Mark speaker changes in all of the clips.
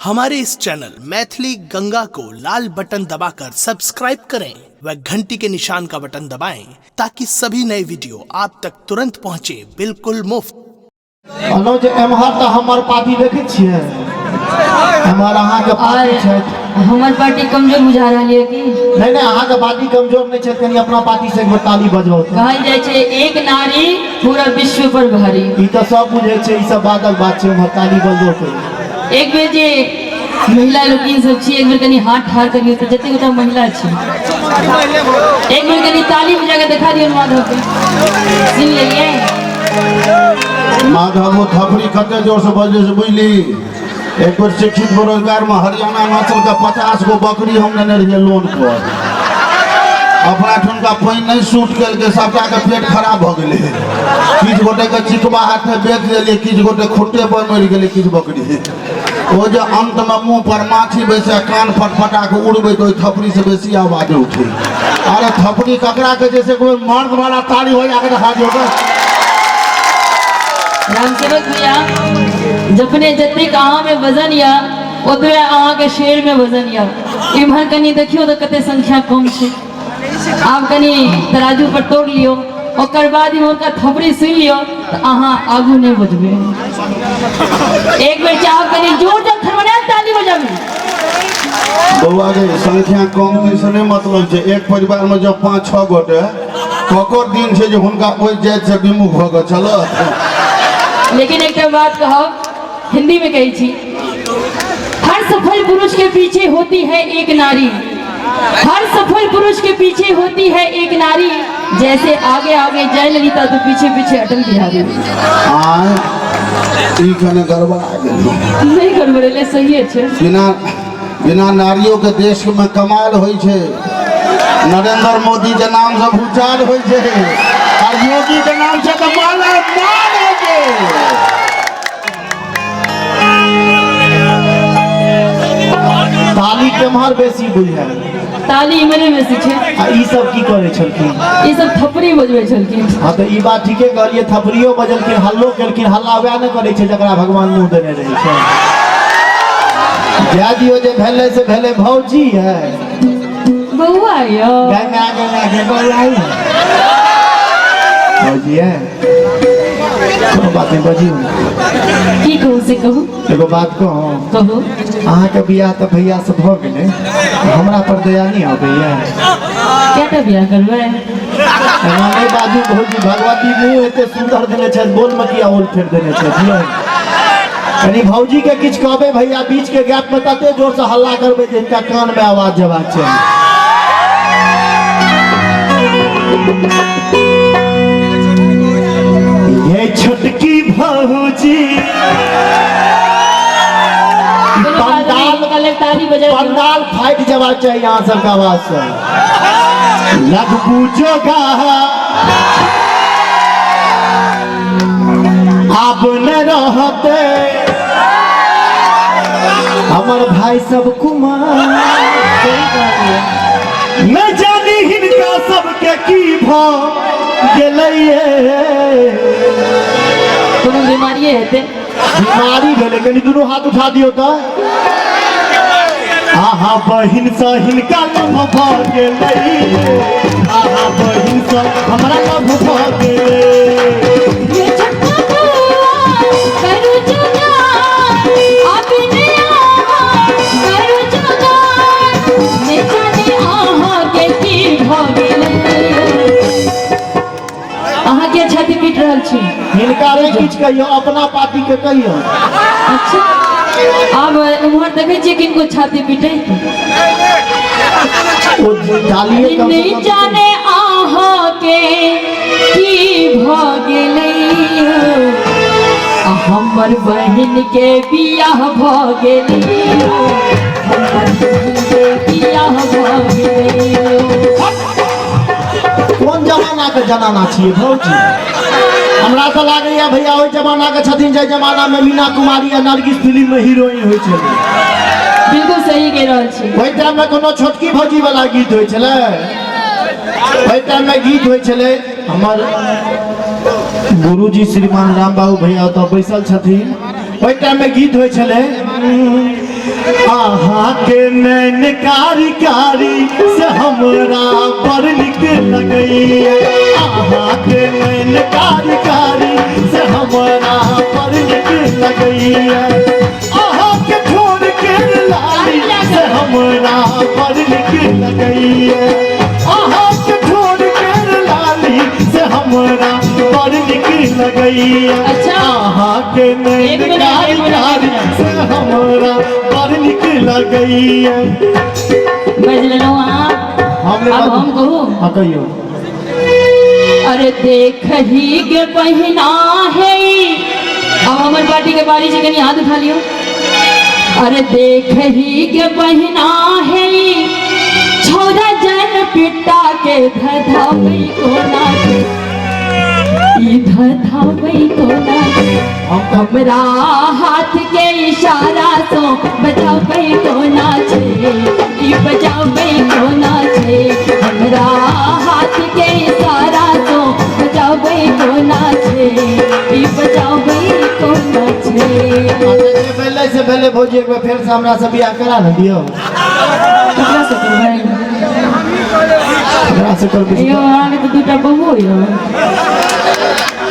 Speaker 1: हमारे इस चैनल मैथिली गंगा को लाल बटन दबाकर सब्सक्राइब करें व घंटी के निशान का बटन दबाएं ताकि सभी नए वीडियो आप तक तुरंत पहुंचे बिल्कुल मुफ्त।
Speaker 2: कहलहुँ जे एम्हर तऽ हमर पार्टी देखै छियै, एम्हर अहाँके पार्टी छथि।
Speaker 3: हमर पार्टी कमजोर बुझा रहल यऽ की?
Speaker 2: नहि नहि, अहाँके पार्टी कमजोर नहि छथि। कनि अपना पार्टी से एक बेर ताली बजाउ तऽ।
Speaker 3: कहल जाइ छै एक नारी पूरा विश्व पर भारी।
Speaker 2: ई तऽ सब बुझै छै, ई सब बादक बात छै। उम्हर ताली बजबो करी।
Speaker 3: एक बेर जे महिला लोकिन सब छी, एक बेर कनि हाथ ठाढ़ करियौ तऽ। जते गोटा महिला छी, एक बेर कनि ताली बजा के देखा दियौ माधव के। सुनि लेलियै?
Speaker 4: माधव, ओ थपड़ी कते जोर से बजले से बुझली? एक बेर शिक्षित बेरोजगार में हरियाणा नस्ल के 50 गो बकरी हम लेने रहिए लोन पर। अपना ठुनका पानि नहि सूट केलकै, सबटा के पेट खराब भऽ गेलै। किछु गोटे के चिकबा हाथे बेच देलियै, किछु गोटे खुट्टे पर मरि गेलै, किछु बकरी। ओ जे अंत में मुंह पर माछी बैसे, कान फटफटा के उड़बै, तऽ ओहि थपड़ी से बेसी आवाज उठे। अरे थपड़ी ककरा के जैसे कोई मर्द वाला ताली हो जाके देखा दियो तऽ।
Speaker 3: रामसेवक भैया, जखने जतेक अहाँ में वजन या, ओतबे अहाँ के शेर में वजन या। इम्हर कनि देखियौ तऽ कते संख्या कम छै। आब कनि तराजू पर तोड़ लियौ, ओकर बाद इम्हरका थपड़ी सुनि लियौ तऽ अहाँ आगू नहि बजबै। एक बेर चाहब कनि जोर जोर खड़बड़ायल ताली बजाबी।
Speaker 4: बौआ गे, संख्या कम छै से नहि मतलब छै। एक परिवार में जब 5-6 गोटे, ककर दिन छै जे हुनका ओहि जाति से विमुख भऽ कऽ चलत?
Speaker 3: लेकिन एकटा बात कहब, हिंदी में कहै छी, हर सफल पुरुष के पीछे होती है एक नारी, हर सफल पुरुष के पीछे होती है एक नारी, जैसे आगे आगे जयललिता तो पीछे पीछे अटल बिहारी।
Speaker 4: आय, ई कने गड़बड़ा गेल।
Speaker 3: नहीं गड़बड़ेले, सही छै।
Speaker 4: बिना बिना नारियों के देश में कमाल होइ छै। नरेंद्र मोदी के नाम से भूचाल होइ छै आ योगी के नाम से तऽ माला माल होइ छै।
Speaker 2: ताली केम्हर बेसी बुझायल?
Speaker 3: ताली इम्हरे बेसी छै।
Speaker 2: आ ई सब की करै छलखिन?
Speaker 3: ई सब थपड़ी बजबै छलखिन।
Speaker 2: हँ, तऽ ई बात ठीके कहलियै। थपड़ियो बजलखिन, हल्लो केलखिन। हल्ला वएह ने करै छै जकरा भगवान मुँह देने रहै छै। जाय दियौ, जे भेलै से भेलै। भौजी है?
Speaker 3: बौआ यौ।
Speaker 2: गाय माय गे, माय गे, बौआ है। भौजी है, कोनो बात नहि, बजियौ।
Speaker 3: की कहू से कहू।
Speaker 2: एगो बात कहू?
Speaker 3: कहू।
Speaker 2: अहाँके बियाह तऽ भैया से भऽ गेलै, हमरा पर दया नहि अबैया?
Speaker 3: कएटा बियाह करबै?
Speaker 2: एना नहि बाजू भौजी। भगवती मुँह एते सुन्दर देने छथि, बोलमे किया ओल फेर देने छथि? यौ, कनि भौजी के किछु कहबै भैया, बीच के गैप में तते जोर से हल्ला करबै जे हिनका कान में आवाज जबाक चाही। ये छोटकी भौजी
Speaker 3: कोनो बात नहि,
Speaker 2: पंडाल
Speaker 3: हिनका लेल ताली बजा दियौ।
Speaker 2: पंडाल फाटि जबाक चाही अहाँ सबके आवाज से। लगबू जोगा आब न रहते हमर भाई सब कुमार।
Speaker 3: सही कहलियै।
Speaker 2: न जानी हिनका सबके की भ गेलैये।
Speaker 3: कोनो बीमारिये हेतै।
Speaker 2: बीमारी भेलै। कनि दुनू हाथ उठा दियौ तऽ। आहा बहिन सँ हिनका लभ भऽ गेलै, आहा बहिन सँ हमरा लभ भऽ गेलै।
Speaker 3: ये छोटका बौआ करू जुगाड़, अपने अहाँ करू जुगाड़, ने जाने अहाँके की भऽ गेलै। अहाँ के छाती पीट रहल छी?
Speaker 2: हिनका नहि किछु कहियौ, अपना पार्टी के कहियौ।
Speaker 3: अच्छा, आब उम्हर देखै छियै किनको छाती पीटैत।
Speaker 2: ओ तालिए कम से
Speaker 3: नहि
Speaker 2: कम
Speaker 3: जाने अहाँके की भऽ गेलै, आ हमर बहिन के बियाह भऽ गेलै, हमर बहिन के बियाह भऽ गेलै।
Speaker 2: कोन जमाना के जनाना छियै भौजी? हमरा तऽ लागैया भैया ओहि जमाना के छथिन जाहि जमाना में मीना कुमारी आ नरगिस फिल्म में हीरोइन होइ छलै।
Speaker 3: बिल्कुल सही कहि रहल छी।
Speaker 2: ओहि टाइम में कोनो छोटकी भौजी वाला गीत होइ छलै? ओहि टाइम में गीत होइ छलै, हमर गुरुजी श्रीमान राम बाबू भैया ओतऽ बैसल छथिन, ओहि टाइम में गीत होइ छलै, अहाँ के नैन कारी कारी से हमरा बड़ नीक लगैया। अहाँ के नैन कारी कारी से हमरा बड़ नीक लगैया। अहाँ के ठोर के लाली से हमरा बड़ नीक लगैया। अहाँ के ठोर के लाली से हमरा बड़ नीक लगैया।
Speaker 3: अच्छा।
Speaker 2: अहाँ के नैन
Speaker 3: एक मिनट,
Speaker 2: कारी
Speaker 3: एक मिनट,
Speaker 2: कारी
Speaker 3: एक मिनट।
Speaker 2: से हमरा बड़ नीक लगैया।
Speaker 3: बाजि लेलहुँ अहाँ।
Speaker 2: हम
Speaker 3: आब हम कहू।
Speaker 2: हाँ कहियौ।
Speaker 3: अरे देखही के पहिना है। अब हमर पार्टी के बारी छै, कनी हाथ उठा लियौ। अरे देखही के पहिना है, छौरा जन पिट्टा के धधाबै कोना के, ई धधाबै कोना के। हमरा हाथ के इशारा सो बजाबै कोना छै, ई बजाबै कोना छै। हमरा हाथ के इशारा सो बजाबै कोना छै, ई बजाबै कोना छै।
Speaker 2: अच्छा, जे भेलै से भेलै भौजी, एक बेर फेर से हमरा से बियाह करा ने दियौ।
Speaker 3: ककरा से करबै?
Speaker 2: ककरा से करबै?
Speaker 3: यौ अहाँके तऽ दूटा बौओ यौ।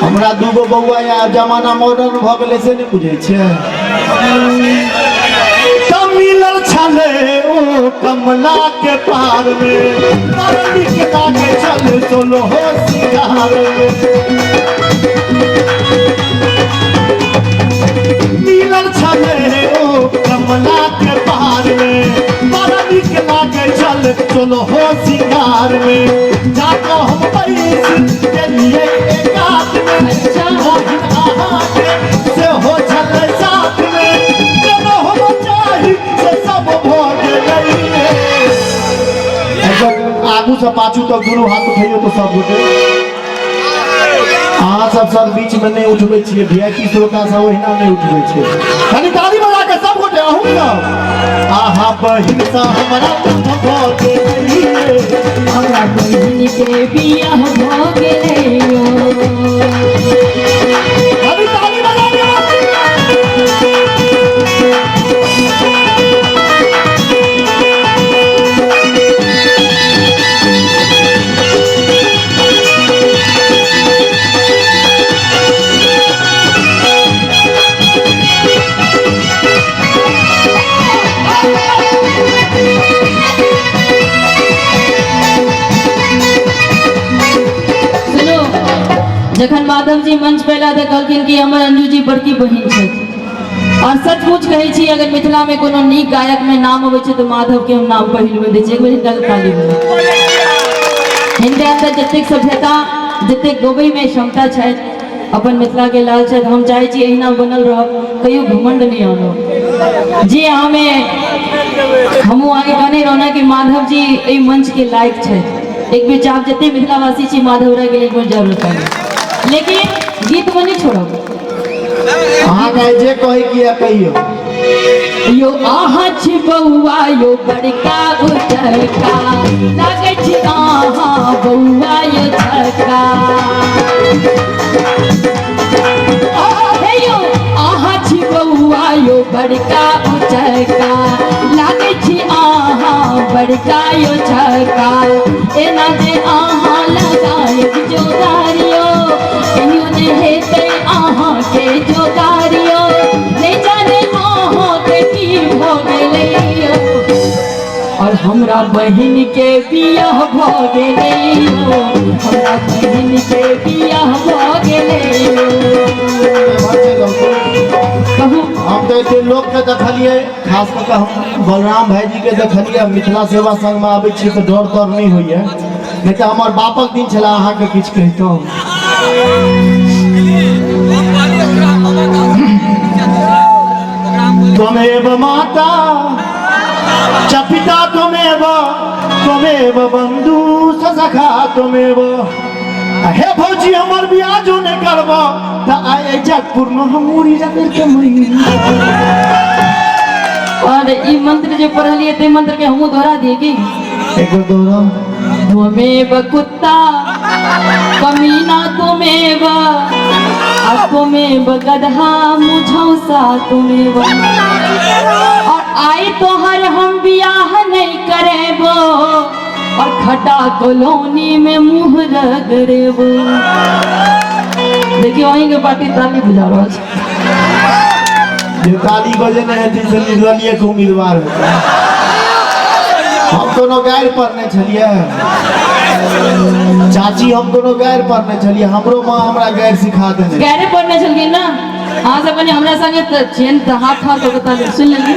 Speaker 2: हमरा दूगो बौआ या, जमाना मॉडर्न भऽ गेलै से नहि बुझै छियै। तऽ मिलल छलै ओ कमला के पार में, बड़ नीक लागे छल सोलहो सिंगार में। मिलल छलै ओ कमला के पार में, बड़ नीक लागे छल सोलहो सिंगार में। जाको हम बैस गेलियै एकात में,
Speaker 3: अच्छा।
Speaker 2: बहिन अहाँके सेहो छलै साथ में। जेना हम चाही से सब भऽ गेलै। एकदम आगू से पाछू तक दुनू हाथ उठैयौ तऽ सब गोटे। अहाँ सब सब बीच में नहि उठबै छियै, वीआईपी श्रोता सब ओहिना नहि उठबै छियै। कनि ताली बजा के सब गोटे अहूँ सब। आहा बहिन सँ हमरा भऽ गेलै।
Speaker 3: हमरा बहिन के बियाह भऽ गेलै यौ।
Speaker 2: कनि ताली बजा के।
Speaker 3: सुनू, जखन माधव जी मंच पर एला तऽ कहलखिन कि हमर अंजू जी बड़की बहिन छथि। और सचमुच कहै छी, अगर मिथिला में कोनो नीक गायक में नाम अबै छै तऽ माधव के हम नाम पहिल में दै छी। एक बेर हिनका ताली बजाउ। हिनका अंदर जतेक सभ्यता, जतेक गबै में क्षमता छथि, अपन मिथिला के लाल छथि। हम चाहै छी एहिना बनल रहब, कहियो घमंड नहि आनब। जे अहाँमे हमहूँ आगे कहने रहौ ने कि माधव जी एहि मंच के लायक छथि। एक बेर चाहब जते मिथिलावासी छी माधव राय के लिए एक बेर जरूर ताली। लेकिन गीत में नहीं छोड़ब।
Speaker 2: अहाँके जे कहै किया कहियौ।
Speaker 3: यो अहाँ छी बौआ यो बड़का उचका, लागै छी अहाँ बौआ यो छक्का। हे यो अहाँ छी बौआ यो बड़का उचका, लागै छी अहाँ बड़का यो छक्का। एना जे अहाँ लगायब जोगारियो, कहियो ने हेतै अहाँके जोगारियो। नहि जाने अहाँके की भऽ गेलै यौ। और हमरा बहिन के बियाह भऽ गेलै यौ। हमरा बहिन के बियाह भऽ गेलै यौ। कहू।
Speaker 2: हम तऽ एते लोकके देखलियै, खास कऽ कऽ हम बलराम भाईजी के देखलियै। मिथिला सेवा संघमे आबै छियै तऽ डर तर नहि होइए, नहि तऽ हमर बापक दिन छलै अहाँके किछु कहितहुँ। त्वमेव माता च पिता त्वमेव, त्वमेव बंधु स सखा त्वमेव। हे भौजी, हमर बियाह जो नहि करब तऽ आइ एजाजपुर में हम मुड़ी रगड़ के मरि।
Speaker 3: और ई मंत्र जे पढ़लियै ते मंत्र के हमहूँ दोहरा दियै की?
Speaker 2: एक बेर दोहराउ।
Speaker 3: त्वमेव कुत्ता कमीना त्वमेव, आ त्वमेव गधा मुझौसा त्वमेव। और आई तोहर और खटा कॉलोनी में मुँह रगड़ेबो। देखियो अहीं के पार्टी ताली बजा रहल छै।
Speaker 2: जे ताली बजेने हेथिन से निर्दलीय के उम्मीदवार हेतै। हम कोनो गारि पढ़ने छलियै चाची, हम कोनो गारि पढ़ने छलियै, हमरो माँ हमरा गारि सिखा देने।
Speaker 3: गारि पढ़ने छलखिन ना? अहाँ सब कनि हमरा संगे तऽ छियनि तऽ हाथ हाथ कऽ ताली सुनि लेलियै।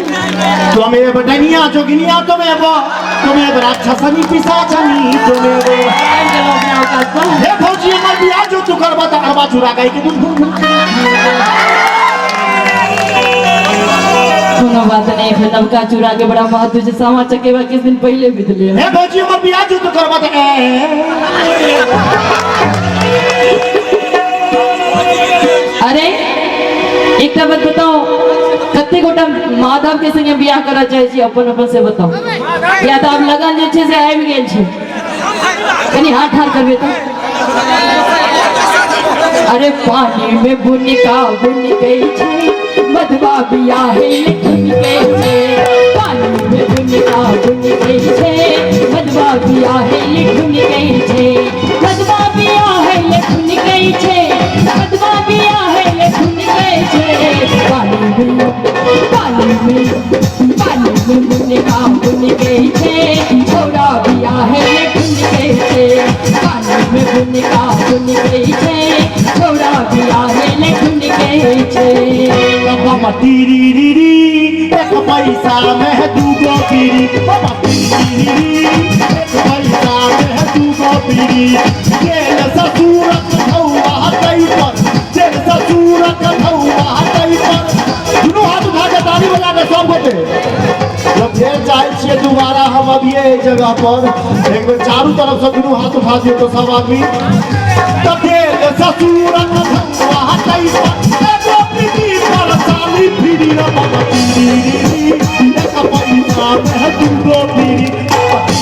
Speaker 2: त्वमेव डनिया जोगिनिया त्वमेव त्वमेव राक्षसनी पिशाचनी त्वमेव।
Speaker 3: आबि गेलहुँ अपना औकात पर।
Speaker 2: हे भौजी हमर बियाह जो तू करबा तऽ अरबा चूड़ा गाय के दूध घुर घुर।
Speaker 3: कोनो बात नहीं, फिर नवका चूड़ा के बड़ा महत्व छै, सामा चकेवा किछु दिन पहिले बीतलै।
Speaker 2: हे भौजी हमर बियाह जो तू करबा तऽ
Speaker 3: अरे एकटा बात बताउ, कते गोटा माधव के संगे बियाह करऽ चाहै छी अपन अपन से बताउ? या तऽ आब लगन जे छै से आबि गेल छै, कनि हाथ ठाढ़ करबै तऽ। अरे पानी में बुनिका बुन गई छै, मधुबा बियाह ठुन गई छै। पानी में बुनिका बुन गई छै, मधुबा बियाह ठुन गई छै। मधुबा बियाह ठुन गई छै, मधुबा बियाह ठुन गई छै। पानी में पानी में पानी में बुनिका बुन गई छै, छोरा बियाह ठुन गई छै। पानी में बुनिका बुन गई छै, छोरा बियाह ठुन गई छै।
Speaker 2: बाबा टीरी री री एक पैसा में दूगो बीड़ी। बाबा टीरी री एक पैसा में दूगो बीड़ी। जेल ससुरक धौआ हटै पर, जेल ससुरक धौआ हटै पर। दुनू हाथ उठा के ताली बजा के सब गोटे। जब फेर चाहै छियै दोबारा हम अभिये एहि जगह पर एक बेर चारू तरफ से दुनू हाथ उठा दियौ तो सब आदमी। तब जेल ससुरक धौआ हटै पर, एगो बीड़ी पर साली फिरी रे बाबा टीरी री एक पैसा में दूगो बीड़ी।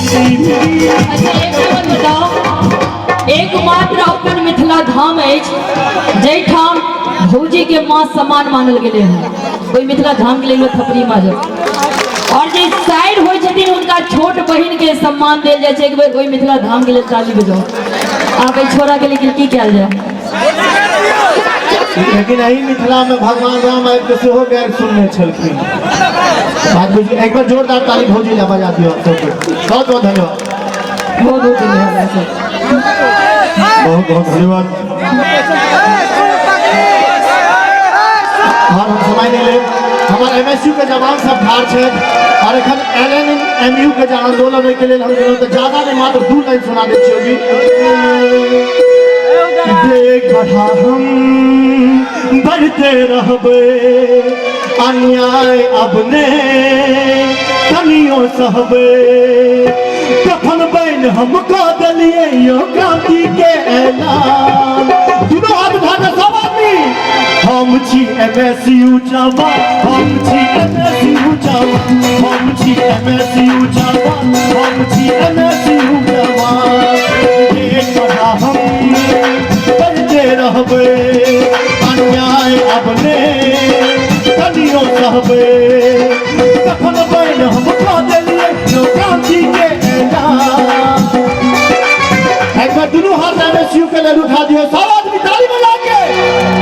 Speaker 2: टीरी री।
Speaker 3: अच्छा एक बात बताओ, एकमात्र अपन मिथिला धाम अछि जाहिठाम भौजी के माँ सम्मान मानल गेलै हँ, ओहि मिथिला धाम के लेल थपड़ी माजब। और जे साइड होइ छथिन हुनका छोट बहिन के सम्मान देल जाइ छै, एक बेर ओहि मिथिला धाम के लेल ताली बजाउ। आब एहि छोरा के लेकिन की कयल जाय?
Speaker 2: लेकिन एहि मिथिला में भगवान राम आबि के सेहो गारि सुनने छलखिन। बात बुझि एक बेर जोरदार ताली भौजी ला बजा दियौ सबके। बहुत बहुत धन्यवाद।
Speaker 3: बहुत बहुत धन्यवाद सर।
Speaker 4: बहुत बहुत धन्यवाद।
Speaker 2: और हम समय नहीं लेब। हमार MSU के जवान सब ठाढ़ छथि और एखन LNMU के जे आंदोलन ओहिके लेल हम गेलहुँ तऽ ज्यादा नहीं मात्र 2 लाइन सुना दै छियौ जी। देख बढ़ा हम बढ़ते रहबै, अन्याय अब ने कनियो सहबै। कफन बन हम कऽ देलियै यो क्रांति के ऐलान। दुनू हाथ उठा के सब आदमी। हम छी MSU जवान, हम छी MSU जवान, हम छी MSU जवान, हम छी MSU जवान। एक बढ़ा हम बढ़ते रहबै, अन्याय अब ने कनियो सहबै। कफन बन हम कऽ देलियै यो क्रांति के ऐलान। एक बार दुनू हाथ MSU के लेल उठा दियौ सब आदमी ताली बजा के।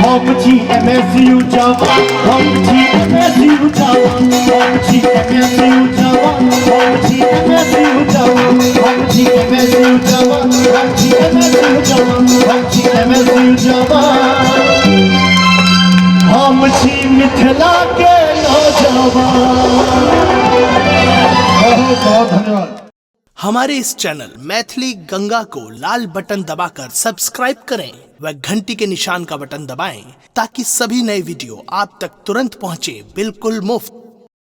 Speaker 2: हम छी MSU जवान, हम छी MSU जवान, हम छी MSU जवान, हम छी MSU जवान, हम छी MSU जवान, हम छी MSU जवान, हम छी MSU जवान। हम छी मिथिला के नौजवान।
Speaker 4: बहुत बहुत धन्यवाद।
Speaker 1: हमारे इस चैनल मैथिली गंगा को लाल बटन दबाकर सब्सक्राइब करें व घंटी के निशान का बटन दबाएं ताकि सभी नए वीडियो आप तक तुरंत पहुंचे बिल्कुल मुफ्त।